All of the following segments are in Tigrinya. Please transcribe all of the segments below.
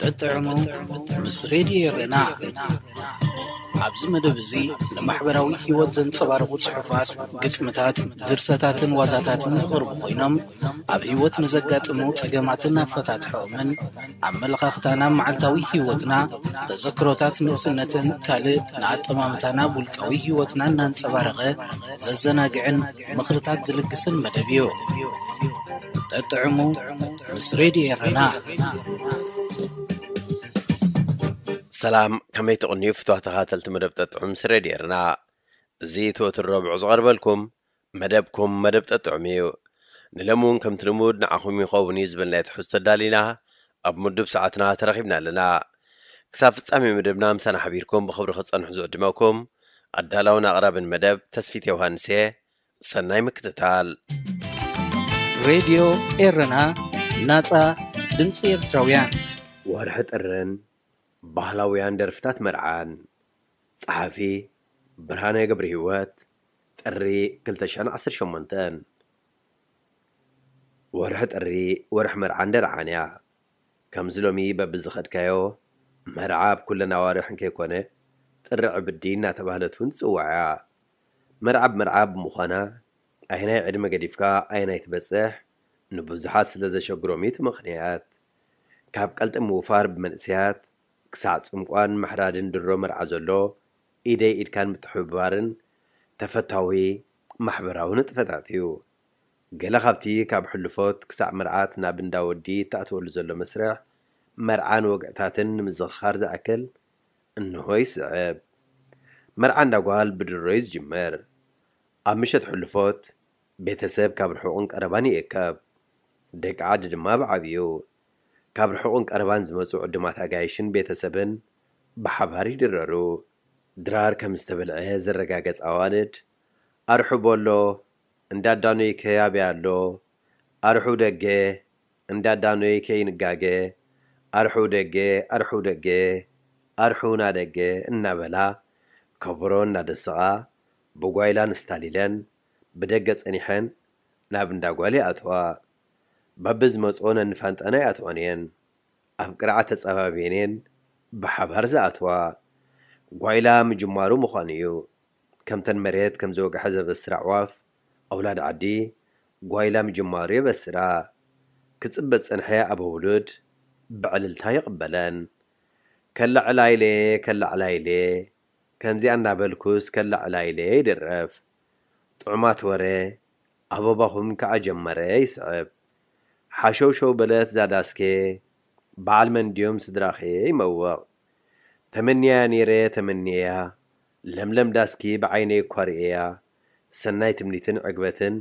ጠጥዕሙ ምስ ሬድዮ ኤረና። ኣብዚ መደብ እዚ ንማሕበራዊ ህይወት ዘንጸባርቑ ጽሑፋት፣ ግጥምታት፣ ድርሰታትን ዋዛታትን ዝቐርቡ ኮይኖም፣ ኣብ ህይወት ንዘጋጥሙ ጸገማትን ኣፈታትሖምን፣ ኣመለኻኽታና፣ መዓልታዊ ህይወትና፣ ተዘክሮታት ንእስነትን ካልእ ንኣጠማምታና ውልቃዊ ህይወትና እናንጸባረቐ ዘዘናግዕን ምኽርታት ዝልግስን መደብ እዩ። ጠጥዕሙ ምስ ሬድዮ ኤረና። ሰላም፣ ከመይ ትቕንዩ ፍትዋት ተኸታተልቲ መደብ ጠጥዑም ምስ ሬድዮ ኤረና? እዚ እቲ ወትሩ ረቡዕ ዝቐርበልኩም መደብኩም መደብ ጠጥዑም እዩ። ንሎሚ እውን ከምቲ ልሙድ ንዓኹም ይኸውን እዩ ዝበልናዮ ትሕዝቶ ኣዳሊና ኣብ ምዱብ ሰዓትና ተረኺብና ኣለና። ክሳብ ፍጻሜ መደብና ምሳና ሓቢርኩም ብኽብሪ ክትጸንሑ ዝዕድመኩም ኣዳላውን ኣቕራብን መደብ ተስፊት ዮሃንስ እየ። ሰናይ ምክትታል። ሬድዮ ኤረና፣ ናጻ ድምጺ ኤርትራውያን። ወርሒ ጥርን ባህላውያን ደርፍታት መርዓን። ጸሓፊ ብርሃነ ገብረ ህይወት። ጥሪ ክልተ ሽሕን ዓሰርተ ሸሞንተን። ወርሒ ጥሪ ወርሒ መርዓን ደርዓን እያ። ከምዚ ሎሚ በብዝኸድካዮ መርዓ ኣብ ኩለን ኣዋርሕ እንከይኮነ ጥሪ ዕብዲ እናተባህለት እውን ትጽዋዕ እያ። መርዓ ብመርዓ ብምዃና ኣየናይ ዕድመ ገዲፍካ ኣየናይ ትበጽሕ ንብዙሓት ስለ ዘሸግሮም እዩ እቲ ምኽንያት። ካብ ቀልጢ ምውፋር ብመንእሰያት ክሳዕ ጽምቋን ምሕራድን ድሮ መርዓ ዘሎ ኢደይ ኢድካን ምትሕብባርን ተፈታዊ ማሕበራዊ ንጥፈታት እዩ። ገለ ካብቲ ካብ ሕሉፎት ክሳዕ መርዓት ናብ እንዳ ወዲ እተኣትወሉ ዘሎ መስርሕ መርዓን ወግዕታትን ንምዝኽኻር ዝኣክል እንሆ ይስዕብ። መርዓ እንዳ ጓል ብድሮ እዩ ዝጅምር። ኣብ ምሸት ሕሉፎት ቤተሰብ ካብ ርሑቕን ቀረባን ይእከብ። ደቂ ዓዲ ድማ ብዓብዩ ካብ ርሑቕን ቀረባን ዝመጹ ዕዱማት ኣጋይሽን ቤተሰብን ብሓባር ይድረሩ። ድራር ከም ዝተበልዐ ዝረጋገጽ ኣዋልድ፣ ኣርሑ ቦሎ፣ እንዳዳኖይከ ኣበይ ኣሎ? ኣርሑ ደገ፣ እንዳዳኖይከ ይንጋገ፣ ኣርሑ ደገ፣ ኣርሑ ደገ፣ ኣርሑ ናደገ እናበላ ከበሮ እናደሰቓ ብጓይላን ስታሊለን ብደገ ጸኒሐን ናብ እንዳ ጓል ይኣትዋ። በብዝመጽኦ ነንፋንጠን ኣይኣትዋን እየን። ኣብ ቅርዓት ተጸባቢየን እየን ብሓባር ዝኣትዋ። ጓይላ ምጅማሩ ምዃኑ እዩ። ከምተን መሬት ከም ዝወግሐ ዘበስራ ኣዕዋፍ፣ ኣውላድ ዓዲ ጓይላ ምጅማሩ የበስራ። ክጽበ ዝጸንሐ ኣበ ውሉድ ብዕልልታ ይቕበለን። ከላዕላ ኢለ፣ ከላዕላ ኢለ፣ ከምዚኣ እናበልኩስ ከላዕላ ኢለ ይድረፍ። ጥዑማት ወረ ኣበባኹም ከኣ ጀመረ ይስዕብ። ሓሸውሸው በለት ዛዳስኬ፣ በዓል መን ድዮም ስድራኸ ይመውቕ። ተመንየያ ነይረ ተመንየያ፣ ለምለም ዳስኪ ብዓይነይ እኳ ርእየያ፣ ሰናይ ትምኒትን ዕግበትን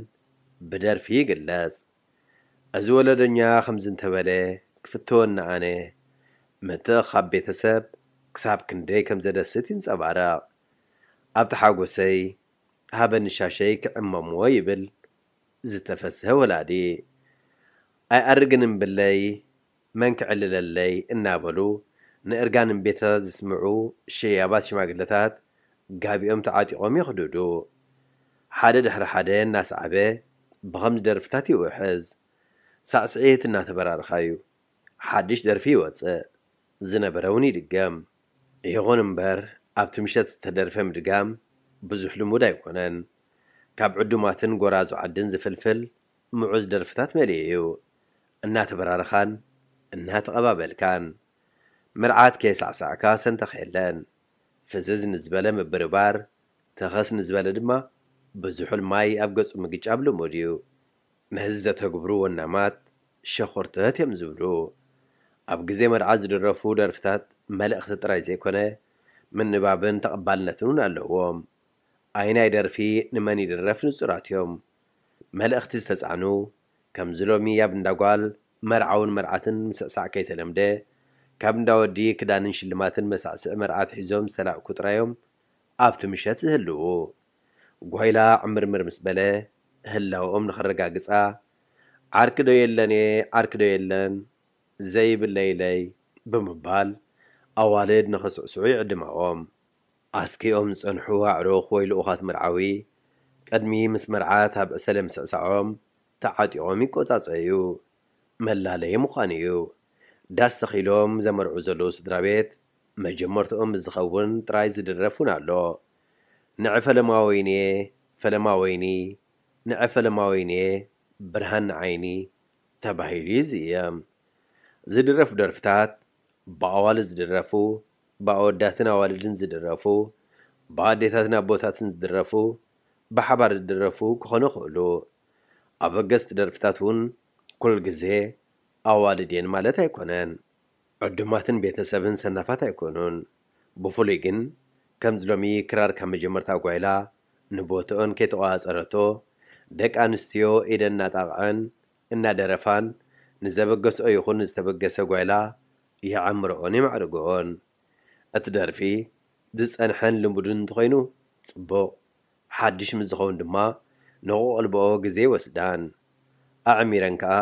ብደርፊ ይግለጽ። እዚ ወለዶኛ ከምዚ እንተበለ ክፍተወኒ ኣነ፣ ምትእኽኻብ ቤተሰብ ክሳብ ክንደይ ከም ዘደስት ይንጸባረቕ። ኣብቲ ሓጎሰይ ሃበኒ ሻሸይ ክዕመምዎ ይብል ዝተፈስሀ ወላዲ። ኣይኣርግን እምብለይ መን ክዕልለለይ እናበሉ ንእርጋን እምቤታ ዝስምዑ ሸያባት ሽማግለታት ጋቢኦም ተዓጢቖም ይኽድዱ። ሓደ ድሕሪ ሓደ እናሰዓበ ብኸምዚ ደርፍታት ይውሕዝ። ሳዕስዒት እናተበራረኻ እዩ ሓድሽ ደርፊ ይወጽእ። ዝነበረ እውን ይድገም። ይኹን እምበር ኣብቲ ምሸት ዝተደርፈ ምድጋም ብዙሕ ልሙድ ኣይኮነን። ካብ ዕዱማትን ጎራዙ ዓድን ዝፍልፍል ምዑዝ ደርፍታት መሊኡ እዩ። እናተበራረኻን እናተቐባበልካን። መርዓት ከየሳዕሳዕካ ሰንተኽ የለን። ፍዝዝ ንዝበለ ምብርባር፣ ተኸስ ንዝበለ ድማ ብዝሑል ማይ ኣብ ገጹ ምግጫብ ልሙድ እዩ። ነዚ ዘተግብሩ ወናማት ሸኾርተት እዮም ዝብሉ። ኣብ ግዜ መርዓ ዝድረፉ ደርፍታት መልእኽቲ ጥራይ ዘይኮነ፣ ምንባብን ተቐባልነትን እውን ኣለዎም። ኣይናይ ደርፊ ንመን ይድረፍ ንጹራት እዮም። መልእኽቲ ዝተጻዕኑ፣ ከምዚ ሎሚ ኣብ እንዳ ጓል መርዓውን መርዓትን ምስዕሳዕ ከይተለምደ፣ ካብ እንዳ ወዲ ክዳንን ሽልማትን መሳዕስዒ መርዓት ሒዞም ዝተላእኩ ጥራዮም ኣብቲ ምሸት ዝህልዉ። ጓይላ ዕምርምር ምስ በለ፣ ህላወኦም ንኸረጋግጻ፣ ዓርኪ ዶ የለን'የ፣ ዓርኪ ዶ የለን፣ ዘይብለይለይ ብምባል ኣዋልድ ንኸስዕስዑ ይዕድማዎም። ኣስኪኦም ዝጸንሑ ኣዕሩኽ ወይ ልኡኻት መርዓዊ፣ ቅድሚ ምስ መርዓት ኣብ ዕሰለ ምስዕሳዖም ተዓጢቖም ይቆጻጸዩ። መላለዪ ምዃኑ እዩ። ዳስ ተኺሎም ዘመርዑ ዘለዉ ስድራ ቤት መጀመርትኦም ዝኸውን ጥራይ ዝድረፍ እውን ኣሎ። ንዐ ፈለማ ወይንየ፣ ፈለማ ወይኒ፣ ንዐ ፈለማ ወይንየ፣ ብርሃን ንዓይኒ ተባሂሉ ይዝየም። ዝድረፉ ደርፍታት ብኣዋልድ ዝድረፉ፣ ብኣወዳትን ኣዋልድን ዝድረፉ፣ ብኣዴታትን ኣቦታትን ዝድረፉ፣ ብሓባር ዝድረፉ ክኾኑ ይኽእሉ። ኣበገስቲ ደርፍታት እውን ኩሉ ግዜ ኣዋልድ እየን ማለት ኣይኮነን። ዕዱማትን ቤተሰብን ሰናፋት ኣይኮኑን። ብፍሉይ ግን ከምዚ ሎሚ ክራር ካብ መጀመርታ ጓይላ ንቦትኦን ከይተቋጸረቶ፣ ደቂ ኣንስትዮ ኢደን እናጣቕዐን እናደረፋን ንዘበገስኦ ይኹን ዝተበገሰ ጓይላ የዐምርኦን የማዕርግኦን። እቲ ደርፊ ዝጸንሐን ልሙድን እንተኾይኑ ጽቡቕ፣ ሓድሽ ምስ ዝኸውን ድማ ንኽቐልብኦ ግዜ ይወስዳን ኣዕሚረን ከኣ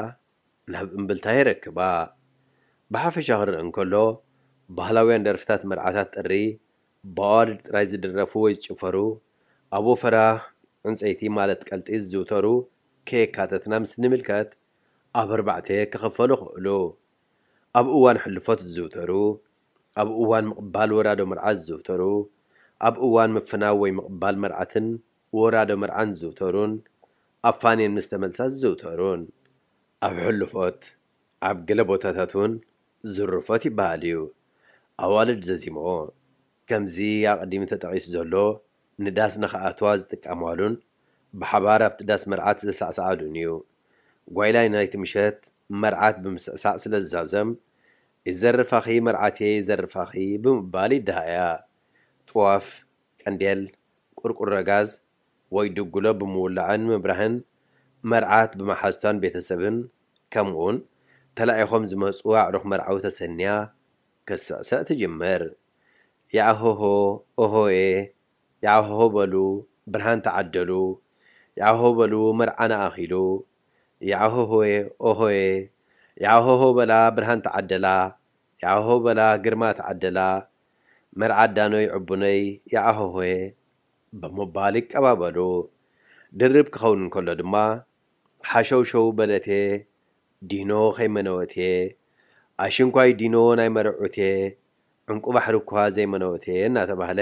ናብ እምብልታ የረክባ። ብሓፈሻ ክረአ እንከሎ፣ ባህላውያን ደርፍታት መርዓታት ጥሪ ብኣዋልድ ጥራይ ዝድረፉ ወይ ዝጭፈሩ፣ ኣብ ወፈራ ዕንጸይቲ ማለት ቀልጢ ዝዝውተሩ ከየካተትና ምስ ንምልከት፣ ኣብ ኣርባዕተ ክኽፈሉ ይኽእሉ። ኣብ እዋን ሕልፎት ዝዝውተሩ፣ ኣብ እዋን ምቕባል ወራዶ መርዓ ዝዝውተሩ፣ ኣብ እዋን ምፍናው ወይ ምቕባል መርዓትን ወራዶ መርዓን ዝዝውተሩን፣ ኣብ ፋኔን ምስ ተመልሳ ዝዝውተሩን። ኣብ ሕልፎት፣ ኣብ ገለ ቦታታት እውን ዝርፎት ይበሃል እዩ። ኣዋልድ ዘዚምኦ፣ ከምዚ ኣቐዲሙ ተጠቒሱ ዘሎ ንዳስ ንኽኣትዋ ዝጥቀማሉን ብሓባር ኣብቲ ዳስ መርዓት ዘሳዕስዓሉን እዩ። ጓይላይ ናይቲ ምሸት መርዓት ብምስዕሳዕ ስለ ዝዛዘም፣ ይዘርፋኺ መርዓትየ ይዘርፋኺ ብምባል ይደሃያ። ጥዋፍ፣ ቀንዴል፣ ቁርቁረ ጋዝ ወይ ድጉሎ ብምውላዕን ምብራህን መርዓት ብመሓዙታን ቤተሰብን ከምኡውን ተላኢኾም ዝመጹ ኣዕሩኽ መርዓዊ ተሰንያ ክትስዕስዕ ትጅምር። ያሆሆ ኦሆየ፣ ያሆሆ በሉ ብርሃን ተዓደሉ፣ ያሆ በሉ መርዓና ኣኺሉ፣ ያሆሆየ ኦሆየ፣ ያሆሆ በላ ብርሃን ተዓደላ፣ ያሆ በላ ግርማ ተዓደላ፣ መርዓት ዳኖይ ዕቡነይ ያሆሆየ ብምባል ይቀባበሉ። ድርብ ክኸውን እንከሎ ድማ ሓሸውሸው በለቴ፣ ዲኖ ከይመነወቴ፣ ኣሽንኳይ ዲኖ ናይ መርዑቴ፣ ዕንቁ ባሕሪ እኳ ዘይመነወቴ እናተባህለ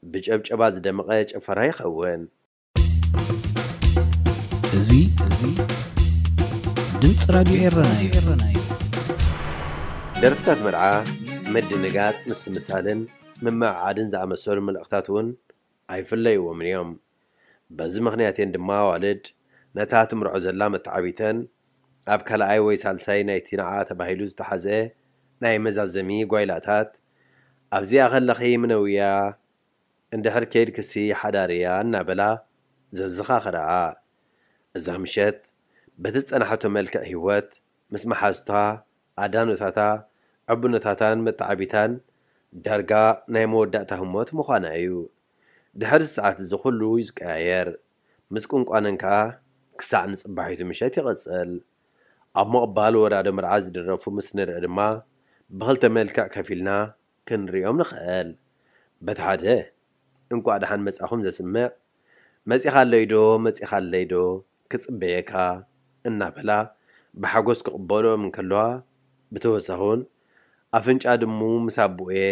ብጨብጨባ ዝደመቐ ጭፈራ ይኸውን። እዚ፣ እዚ ድምፂ ራድዮ ኤረና እዩ። ደርፍታት መርዓ ምድንጋጽ፣ ምስትምሳልን ምምዕዓድን ዝኣመሰሉ መልእኽታት እውን ኣይፍለይዎምን እዮም። በዚ ምኽንያት እየን ድማ ኣዋልድ ነታ ትምርዖ ዘላ መተዓቢተን ኣብ ካልኣይ ወይ ሳልሳይ ናይቲ ንዓኣ ተባሂሉ ዝተሓዝአ ናይ መዛዘሚ ጓይላታት፣ "ኣብዚኣ ከለኺ ምነውያ፣ እንድሕር ከይድክሲ ሓዳርያ" እናበላ ዘዘኻኽርኣ። እዛ ምሸት በቲ ዝጸናሓቶ መልክዕ ህይወት ምስ መሓዙታ፣ ኣዳኖታታ፣ ዕቡነታታን መተዓቢታን ዳርጋ ናይ መወዳእታ ህሞት ምዃና እዩ። ድሕሪ እቲ ሰዓት እዚ ኩሉ እዩ ዝቀያየር። ምስ ቁንቋነን ከኣ ክሳዕ ንጽባሒቱ ምሸት ይቕጽል። ኣብ ምቕባል ወራዶ መርዓ ዝድረፉ ምስ ንርኢ ድማ ብኽልተ መልክዕ ከፊልና ክንርእዮም ንኽእል። በቲ ሓደ፣ "እንቋዕ ደሓን መጻኹም" ዘስምዕ፣ "መጺኻለይ ዶ፣ መጺኻለይ ዶ፣ ክጽበየካ" እናበላ ብሓጎስ ክቕበልኦም እንከለዋ፣ ብተወሳኺ እውን፣ "ኣፍንጫ ድሙ ምስ ኣቦኡየ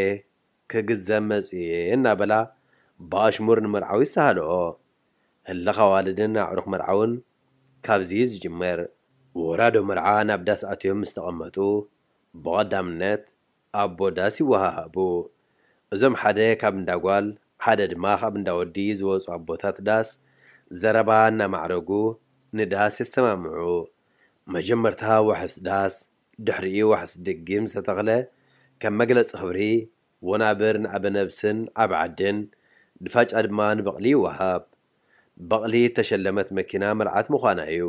ክግዘም መጺኡየ" እናበላ ብኣሽሙር ንመርዓዊ ይሰሃልኦ። ህልኽ ኣዋልድን ኣዕሩኽ መርዓውን ካብዚ እዩ ዝጅምር። ወራዶ መርዓ ናብ ዳስ ኣትዮም ምስ ተቐመጡ፣ ብቐዳምነት ኣቦ ዳስ ይወሃሃቡ። እዞም ሓደ ካብ እንዳ ጓል፣ ሓደ ድማ ካብ እንዳ ወዲ ዝወጹ ኣቦታት ዳስ፣ ዘረባ እናማዕረጉ ንዳስ የሰማምዑ። መጀመርታ ዋሕስ ዳስ፣ ድሕሪኡ ዋሕስ ድጊም ዝተተኽለ፣ ከም መግለጺ ክብሪ፣ ወናብር ንኣበነብስን ዓብ ዓድን፣ ድፋጫ ድማ ንበቕሊ ይወሃብ። በቕሊ እተሸለመት መኪና መርዓት ምዃና እዩ።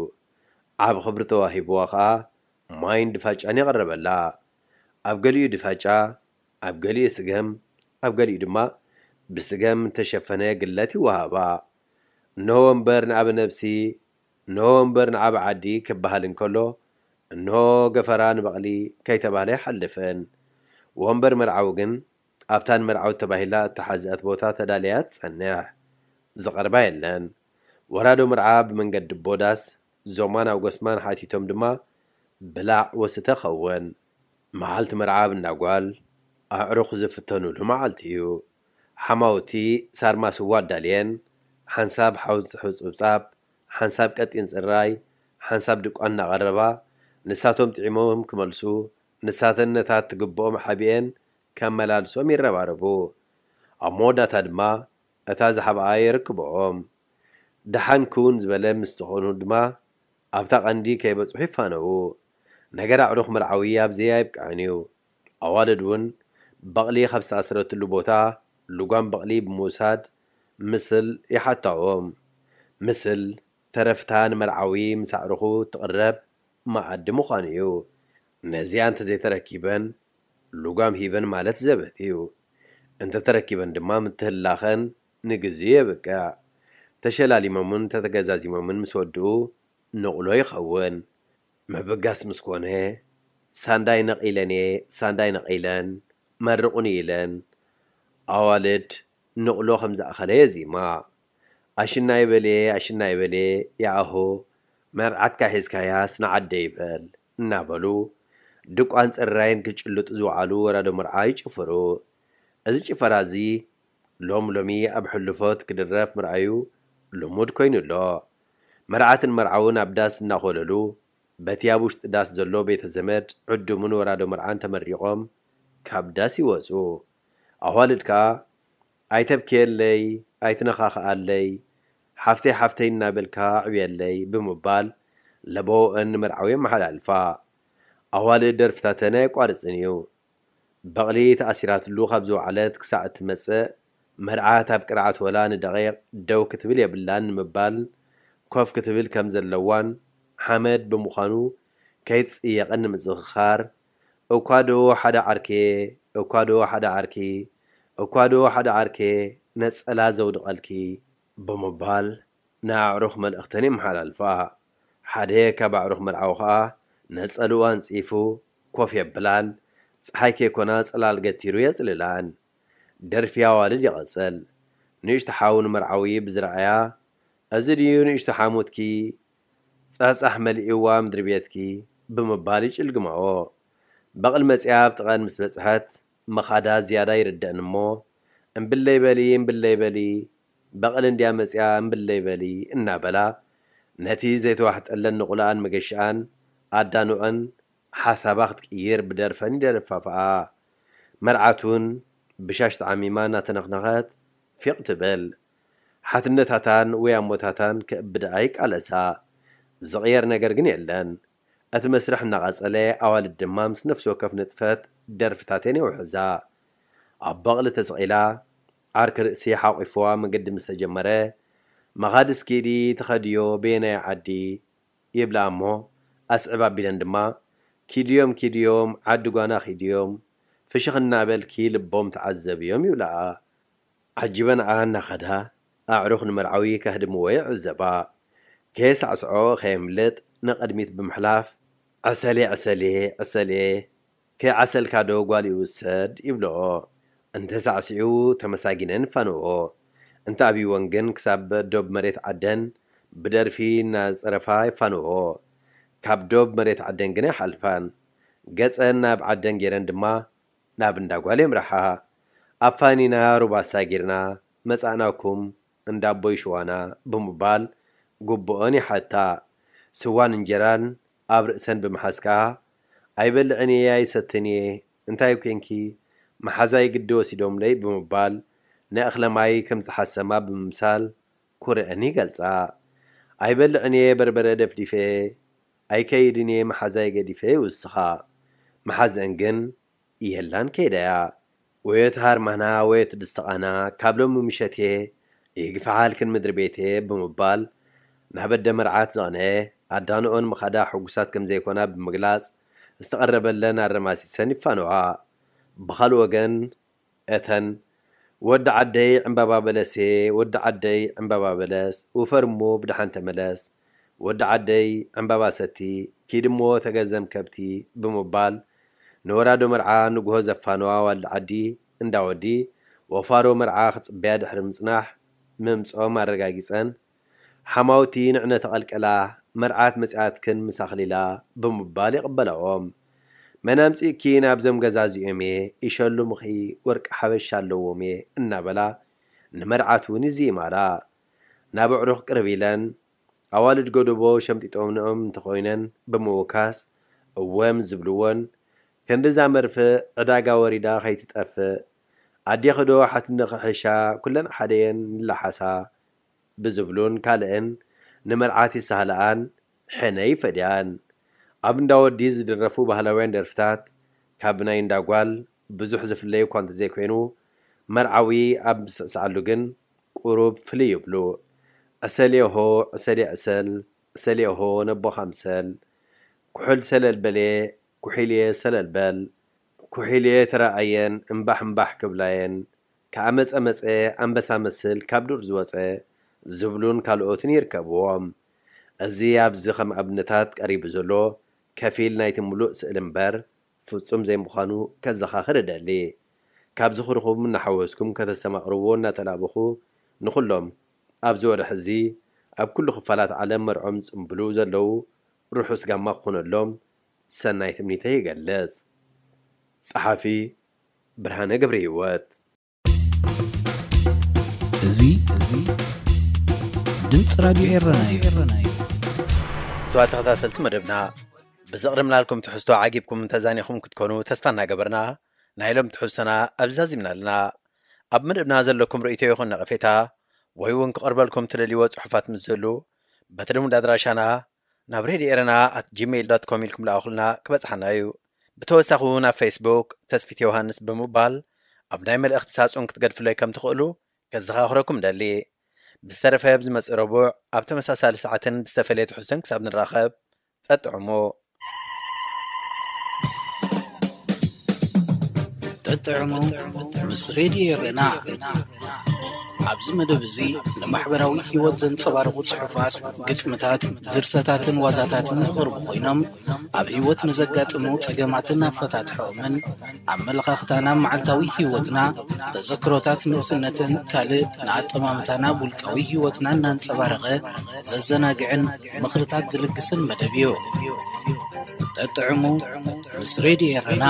ዓብ ክብሪ ተዋሂብዋ ኸኣ ማይን ድፋጫን ይቐረበላ። ኣብ ገሊኡ ድፋጫ፣ ኣብ ገሊኡ ስገም፣ ኣብ ገሊኡ ድማ ብስገም እተሸፈነ ግለት ይወሃባ። እንሆ ወንበር ንኣበነብሲ፣ እንሆ ወንበር ንዓብ ዓዲ ክበሃል እንከሎ፣ እንሆ ገፈራ ንበቕሊ ከይተባህለ ኣይሓልፍን። ወንበር መርዓዊ ግን ኣብታ ንመርዓዊ ተባሂላ እተሓዝኣት ቦታ ተዳልያ ትጸንሕ። ዝቐርባ የለን። ወራዶ መርዓ ብመንገዲ ኣቦ ዳስ ዞማን ኣውጎስማን ሓቲቶም ድማ ብላዕ ወስተ ኸውን። መዓልቲ መርዓ ኣብ እንዳ ጓል ኣዕሩኽ ዝፍተኑሉ መዓልቲ እዩ። ሓማውቲ ሳርማ ስዋ ኣዳልየን፣ ሓንሳብ ሓውሲ ሕጹብጻብ፣ ሓንሳብ ቀጢን ጽራይ፣ ሓንሳብ ድቋ እናቐረባ፣ ንሳቶም ጥዒሞም ክመልሱ፣ ንሳተን ነታ ትግብኦም ሓቢኤን ከመላልሶም ይረባረቡ። ኣብ መወዳእታ ድማ እታ ዝሓብኣ የርክብኦም። ደሓን ክውን ዝበለ ምስ ዝኾኑ ድማ ኣብታ ቀንዲ ከይበጽሑ ይፋነዉ። ነገር ኣዕሩኽ መርዓዊ ኣብዚ ኣይብቅዕን እዩ። ኣዋልድ እውን በቕሊ ካብ ዝተኣስረትሉ ቦታ ልጓም በቕሊ ብምውሳድ ምስል ይሓታዎም። ምስል ተረፍታ ንመርዓዊ ምስ ኣዕሩኹ ትቕረብ መኣዲ ምዃኑ እዩ። ነዚኣ እንተዘይተረኪበን ልጓም ሂበን ማለት ዘበት እዩ። እንተተረኪበን ድማ ምትህላኸን ንግዜኡ የብቅዕ። ተሸላሊሞምን ተተገዛዚሞምን ምስ ወድኡ ንቕሎ ይኸውን። ምብጋስ ምስ ኮነ ሳንዳይ ነቒለን እየ ሳንዳይ ነቒለን መርቑኒ ኢለን ኣዋልድ ንቕሎ ከም ዝኣኸለ የዚማ። ኣሽናይ በልየ ኣሽናይ በልየ ይኣሆ መርዓትካ ሒዝካያስ ንዓደይ በል እናበሉ ድቋን ጽራይን ክጭልጡ ዝወዓሉ ወራዶ መርዓ ይጭፍሩ። እዚ ጭፈራ እዚ ሎም ሎሚ ኣብ ሕሉፎት ክድረፍ ምርኣዩ ልሙድ ኮይኑ ኣሎ። መርዓትን መርዓውን ኣብ ዳስ እናኾለሉ በቲ ኣብ ውሽጢ ዳስ ዘሎ ቤተ ዘመድ ዕዱምን ወራዶ መርዓን ተመሪቖም ካብ ዳስ ይወጹ። ኣዋልድ ከኣ ኣይተብክየለይ ኣይትነኻኽኣለይ ሓፍተይ ሓፍተይ እናበልካ ዕብየለይ ብምባል ለበወአን ንመርዓዊ የመሓላልፋ። ኣዋልድ ደርፍታተን ኣየቋርጽን እዩ። በቕሊ ተኣሲራትሉ ካብ ዝወዓለት ክሳዕ እትመጽእ መርዓት ኣብ ቅርዓት ወላ ንደቒቕ ደው ክትብል የብላን ንምባል ኮፍ ክትብል ከም ዘለዋን ሓመድ ብምዃኑ ከይትጽየቕን ንምዝኽኻር እኳ ዶ ሓደ ዓርኬ እኳ ዶ ሓደ ዓርኪ እኳ ዶ ሓደ ዓርኬ ነጸላ ዘውድቐልኪ ብምባል ንኣዕሩኽ መልእኽተን የመሓላልፋ። ሓደ ካብ ኣዕሩኽ መርዓዊ ኸኣ ነጸልኡ ኣንጺፉ ኮፍ የብላን፣ ጸሓይ ከይኮና ጽላል ገቲሩ የጽልላን። ደርፊ ኣዋልድ ይቐጽል። ንእሽቶ ሓው ንመርዓዊ ብዝረኣያ፣ "እዚ ድዩ ንእሽቶ ሓሙትኪ? ጸሕጻሕ መሊእዋ ምድሪ ቤትኪ?" ብምባል ይጭልግማዎ። በቕሊ መጺኣ ኣብ ጥቐን ምስ በጽሐት፣ ምኻዳ ዝያዳ ይርደእን እሞ፣ "እምብለይ በሊ፣ እምብለይ በሊ፣ በቕሊ እንድያ መጺኣ፣ እምብለይ በሊ" እናበላ፣ ነቲ ዘይተዋሕጠለን ንቑልኣን መገሽኣን ኣዳንኦን ሓሳባ ክትቅይር ብደርፈን ይደፋፍኣ። መርዓት እውን ብሻሽ ተዓሚማ እናተነኽነኸት ፊቕ ትብል። ሓትነታታን ወይ ኣሞታታን ከእብድኣ ይቃለሳ። ዝቕየር ነገር ግን የለን። እቲ መስርሕ እናቐጸለ፣ ኣዋልድ ድማ ምስ ነፍሲ ወከፍ ንጥፈት ደርፍታተን የውሕዛ። ኣብ በቕሊ ተሰቒላ፣ ዓርኪ ርእሲ ሓቑፍዋ መገዲ ምስ ተጀመረ፣ "መኻድስ ኪዲ ትኸድዮ በየናይ ዓዲ?" ይብላ እሞ፣ ኣስዕብ ኣቢለን ድማ፣ "ኪድዮም፣ ኪድዮም፣ ዓዲ ጓና ኪድዮም፣ ፍሽኽ እናበልኪ ልቦም ተዓዘብዮም" ይብላኣ። ዓጂበንኣ እናኸዳ ኣዕሩኽ ንመርዓዊ ከህድምዎ ይዕዘባ። ከየሳዕስዖ ከየምልጥ ንቕድሚት ብምሕላፍ፣ "ዕሰልየ፣ ዕሰልየ፣ ዕሰልየ፣ ከይዓሰልካ ዶ ጓል ይውሰድ?" ይብልኦ። እንተሳዕሲዑ ተመሳጊነን ይፋንዎ። እንተኣብይወን ግን ክሳብ ዶብ መሬት ዓደን ብደርፊ እናጸረፋ ይፋንዎ። ካብ ዶብ መሬት ዓደን ግን ኣይሓልፋን። ገጸን ናብ ዓደን ገይረን ድማ ናብ እንዳ ጓል የምርሓ። ኣፋኒና ሩባ ኣሳጊርና መጻእናኩም እንዳ ኣቦይ ሽዋና ብምባል ግቡኦን ይሓታ። ስዋን እንጀራን ኣብ ርእሰን ብምሓዝ ከኣ፣ "ኣይበልዕን እየ ኣይሰትን እየ፣ እንታይ ኮንኪ? መሓዛይ ግዲ ወሲዶምለይ" ብምባል ንእኽለ ማይ ከም ዝሓሰማ ብምምሳል ኩርዐን ይገልጻ። "ኣይበልዕን እየ በርበረ ደፍዲፈ፣ ኣይከይድን እየ መሓዛይ ገዲፈ" ይውስኻ። መሓዘን ግን የላን ከይዳያ። ወዮ እቲ ሃርማና፣ ወዮ እቲ ድስቲ ቃና፣ ካብ ሎሚ ምሸቴ ይግፋሓልክን ምድሪ ቤቴ ብምባል፣ ናብ ኣደ መርዓት ዘቕንኤ ኣዳንኦን ምኻዳ ሕጉሳት ከም ዘይኮና ብምግላጽ፣ ዝተቐረበለን ኣረማሲሰን ይፋነዋ። ብኻልእ ወገን፣ እተን፣ "ወዲ ዓደይ ዕምባባ በለሴ፣ ወዲ ዓደይ ዕምባባ በለስ፣ ውፈር እሞ ብደሓን ተመለስ፣ ወዲ ዓደይ ዕምባባ ሰቲ፣ ኪድ እሞ ተገዘም ከብቲ" ብምባል፣ ንወራዶ መርዓ ንግሆ ዘፋነዋ ኣዋልድ ዓዲ እንዳ ወዲ፣ ወፋሮ መርዓ ክጽበያ ድሕሪ ምጽናሕ፣ ምምጽኦም ኣረጋጊጸን፣ ሓማውቲ ንዕነ ተቐልቀላ፣ መርዓት መጺኣትክን ምስ ኣኽሊላ ብምባል ይቕበላኦም። መን ኣምጺእኪ ናብዞም ገዛ እዚኦም እየ፣ ይሸልሙኺ፣ ወርቂ ሓበሻ ኣለዎም እየ እናበላ ንመርዓት እውን ይዝይማላ። ናብ ኣዕሩኽ ቅርብ ኢለን ኣዋልድ ጎደቦ ሸምጢጦምንኦም እንተኾይነን ብምውካስ እወ ምስ ዝብልዎን፣ ክንድዛ መርፍእ ዕዳጋ ወሪዳ ከይትጠፍእ፣ ኣዴኺ ዶ ሓትንኺ ሕሻ፣ ኩለን ሓደ እየን ንላሓሳ ብዝብሉን ካልእን ንመርዓት ይሳህልኣን ሕነ ይፈድያን። ኣብ እንዳ ወዲ ዝድረፉ ባህላውያን ደርፍታት ካብ ናይ እንዳ ጓል ብዙሕ ዝፍለይ እኳ እንተዘይኮይኑ፣ መርዓዊ ኣብ ዝስዕስዓሉ ግን ቁሩብ ፍልይ ይብሉ። ዕሰልዮ ሆ፣ ዕሰልየ ዕሰል፣ ዕሰልዮ ሆ ነቦኻ ምሰል፣ ኩሕል ሰለል በልየ፣ ኩሒልየ ሰለል በል፣ ኩሒልየ ተራኣየን እምባሕ እምባሕ ክብላየን፣ ከኣ መጸ መጸ ኣንበሳ መስል ካብ ዱር ዝወጸ ዝብሉን ካልኦትን ይርከብዎም። እዚ ኣብዚ ከም ኣብነታት ቀሪቡ ዘሎ ከፊል ናይቲ ምሉእ ስእሊ እምበር ፍጹም ዘይምዃኑ ከዘኻኽር እደሊ። ካብ ዝኽርኹም እናሓወስኩም ከተስተማቕርዎ እናተላበኹ ንኹሎም ኣብዚ ወርሒ እዚ ኣብ ኩሉ ክፋላት ዓለም መርዖም ዝጽምብሉ ዘለዉ ርሑስ ጋማ ክኾነሎም ሰናይ ትምኒተይ ይገልጽ። ጸሓፊ ብርሃነ ገብረሂወት። እዚ እዚ ድምፂ ራዲዮ ኤረና እዩ። ክቡራት ተኸታተልቲ መደብና ብዘቕረብናልኩም ትሕዝቶ ዓጊብኩም ተዛኒኹም ክትኮኑ ተስፋ እናገበርና ናይ ሎም ትሕዝቶና ኣብዚ ዛዚምና ኣለና። ኣብ መደብና ዘለኩም ርእይቶ ይኹን ነቐፌታ ወይ እውን ክቐርበልኩም ትደልይዎ ጽሑፋት ምስ ዝህሉ በቲ ልሙድ ኣድራሻና ናብ ሬድዮ ኤረና ኣት ጂሜይል ዶት ኮም ኢልኩም ልኣኹልና ክበጽሓና እዩ። ብተወሳኺ እውን ኣብ ፌስቡክ ተስፊት ዮሃንስ ብምባል ኣብ ናይ መልእኽቲ ሳጹን ክትገድፍለይ ከም ትኽእሉ ከዘኻኽረኩም ደሊ። ብዝተረፈ ብዝመጽእ ረቡዕ ኣብ ተመሳሳሊ ሰዓትን ብዝተፈለየ ትሕዝቶን ክሳብ ንራኸብ ጠጥዕሙ። ጠጥዕሙ ምስ ሬድዮ ኤረና። ኣብዚ መደብ እዚ ንማሕበራዊ ህይወት ዘንጸባርቑ ጽሑፋት፣ ግጥምታት፣ ድርሰታትን ዋዛታትን ዝቐርቡ ኮይኖም ኣብ ህይወት ንዘጋጥሙ ጸገማትን ኣፈታትሖኦምን ኣመለኻኽታና መዓልታዊ ህይወትና፣ ተዘክሮታት ንእስነትን ካልእ ንኣጠማምታና ውልቃዊ ህይወትና እናንጸባረቐ ዘዘናግዕን ምኽርታት ዝልግስን መደብ እዩ። ጠጥዕሙ ምስ ሬድዮ ኤረና።